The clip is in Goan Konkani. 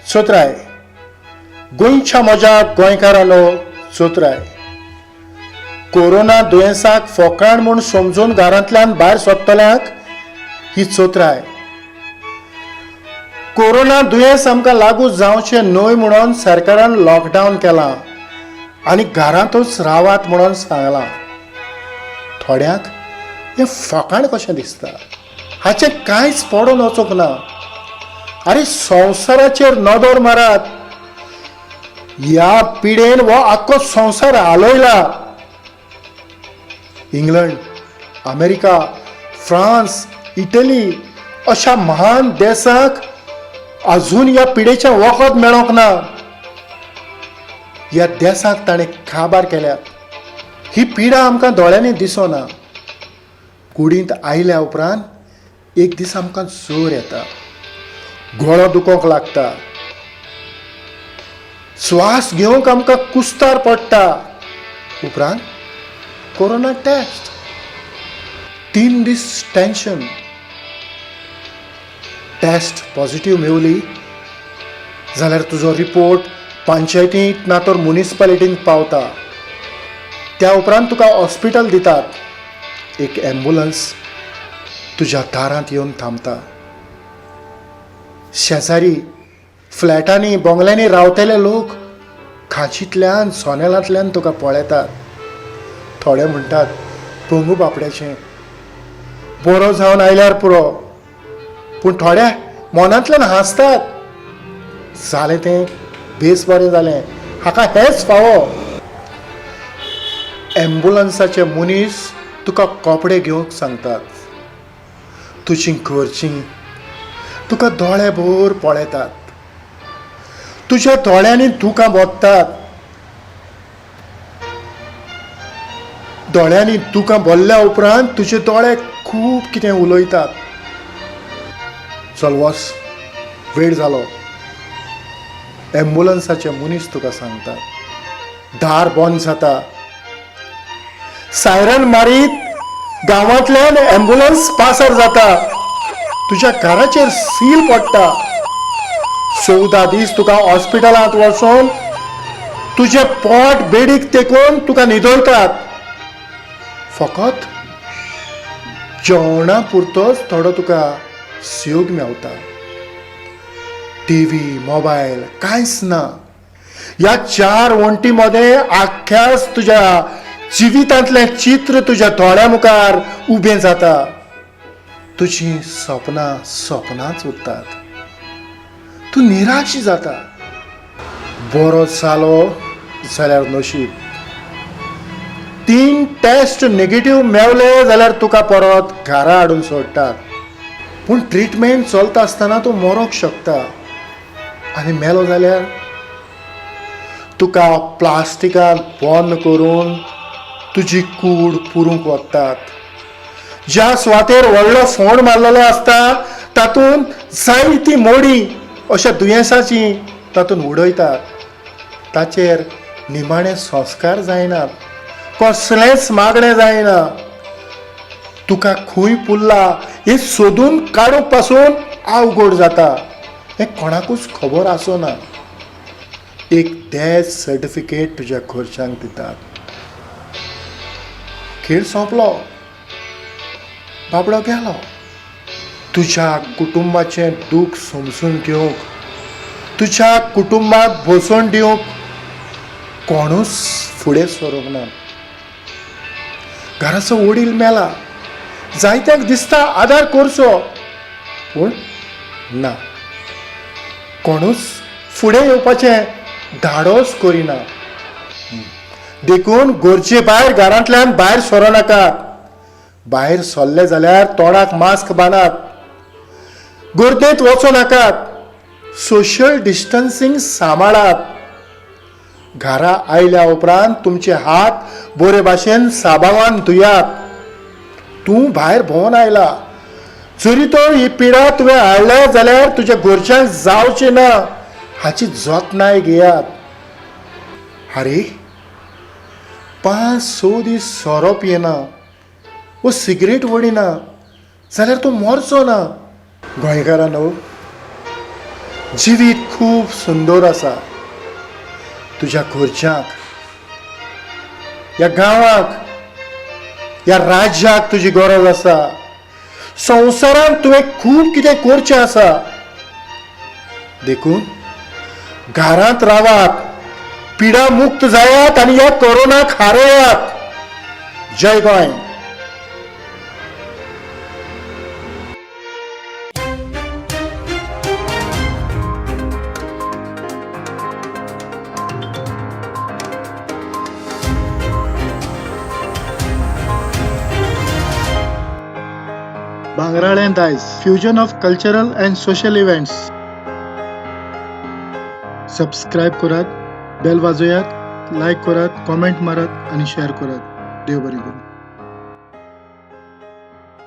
चोत्राय, गोंयच्या म्हज्या गोंयकारांनो चोत्राय. कोरोना दुयेंसाक फोकाण म्हूण समजून घरांतल्यान भायर सोदतल्यांक ही चोत्राय. कोरोना दुयेंस आमकां लागू जावचें न्हय म्हणून सरकारान लॉकडावन केलां आनी घरांतूच रावात म्हणून सांगलां. थोड्यांक हें फकाण कशें दिसता, हाचें कांयच पडून वचूंक ना. आरे, संवसाराचेर नदर मारात, ह्या पिडेन हो आख्खो संवसार हालयला. इंग्लंड, अमेरिका, फ्रांस, इटली अशा महान देशांक अजून ह्या पिडेचें वखद मेळोंक ना. ह्या देसाक ताणें काबार केल्यात. ही पिडा आमकां दोळ्यांनी दिसना. कुडींत आयल्या उपरांत एक दीस आमकां जोर येता, गळो दुखोवंक लागता, श्वास घेवंक आमकां कुस्तार पडटा. उपरांत कोरोना टेस्ट, 3 दीस टेन्शन. टेस्ट पॉझिटिव्ह मेवली जाल्यार तुजो रिपोर्ट पंचायतींत ना तर मुनिसिपालिटींत पावता. त्या उपरांत तुका हॉस्पिटल दितात. एक ॲम्ब्युलन्स तुज्या दारांत येवन थांबता. शेजारी फ्लॅटांनी बंगल्यांनी रावतले लोक खांचींतल्यान सोनेलांतल्यान तुका पळयतात. थोडे म्हणटात, पंगू बापड्याचें, बरो जावन आयल्यार पुरो. पूण थोडे मनांतल्यान हांसतात, जालें तें बेस बरें जालें, हाका हेंच फावो. ॲम्ब्युलन्साचे मनीस तुका कपडे घेवंक सांगतात. तुजी घरचीं तुका दोळे भर पळयतात, तुज्या दोळ्यांनी दुकां भोगतात. दोळ्यांनी दुकां भरल्या उपरांत तुजे दोळे खूब कितें उलयतात. चल वच, वेळ जालो. ॲम्ब्युलन्साचे मनीस तुका सांगतात. दार बंद जाता, सायरन मारीत गांवांतल्यान ॲम्ब्युलन्स पासार जाता, तुज्या घराचेर सील पडटा. 14 दीस तुका हॉस्पिटलांत वचून तुजें पोट बेडीक तेकोवन तुका न्हिदयतात. फकत जेवणा पुरतोच थोडो तुका सुयोग मेवता. टीव्ही, मोबायल कांयच ना. ह्या 4 वण्टी मदें आख्ख्याच तुज्या जिवितांतलें चित्र तुज्या दोळ्या मुखार उबें जाता. तुजीं सपनां सपनांच उरतात, तूं निराश जाता. बरो जालो जाल्यार नशीब, 3 टेस्ट नेगेटीव मेवले जाल्यार तुका परत घरा हाडून सोडटात. पूण ट्रिटमेंट चलता आसतना तूं मरोंक शकता आनी मेलो जाल्यार तुका प्लास्टिकान बंद करून तुजी कूड पुरूंक वतात. ज्या सुवातेर व्हडलो फोंड मारलेलो आसता तातूंत जायती मोडी अशा दुयेंसाची तातूंत उडयतात. ताचेर निमाणे संस्कार जायनात, कसलेंच मागणें जायना. तुका खंय पुरला हें सोदून काडूंक पासून अवघड जाता. हें कोणाकूच खबर आसना. एक डेथ सर्टिफिकेट तुज्या घरच्यांक दितात. खेळ सोंपलो, बाबडो गेलो. तुज्या कुटुंबाचें दूख समजून घेवंक, तुज्या कुटुंबाक बसोवन दिवंक कोणूच फुडें सरूंक ना. घराचो वडील मेला, जायत्यांक दिसता आदार करचो, पूण ना, कोणूच फुडें येवपाचें धाडस करिना. देखून गरजे भायर घरांतल्यान भायर सरूं नाकात. भायर सरले जाल्यार तोंडाक मास्क बांदात, गर्देंत वचूं नाकात, सोशल डिस्टन्सिंग सांबाळात. घरा आयल्या उपरांत तुमचे हात बरे भाशेन साबावान धुयात. तूं भायर भोंवन आयला, जरी तो ही पिडा तुवें हाडल्या जाल्यार तुज्या घरच्यांक जावचें ना हाची जतनाय घेयात. आरे, 5-6 दीस सोरो पियेना वो सिगरेट ओडिना जाल्यार तूं मरचो ना. गोंयकारांनो, जिवीत खूब सुंदर आसा. तुज्या घरच्यांक, ह्या गांवाक, ह्या राज्याक तुजी गरज आसा. संवसारांत तुवें खूब कितें करचें आसा. देखून घरांत रावात, पिडा मुक्त जायात आनी ह्या कोरोनाक हारयात. जय गोंय. भांगराळें दायज, fusion of cultural and social events. Subscribe करात, बेल वाजयात, लायक करात, कॉमेंट मारात आनी शेअर करात. देव बरें करूं.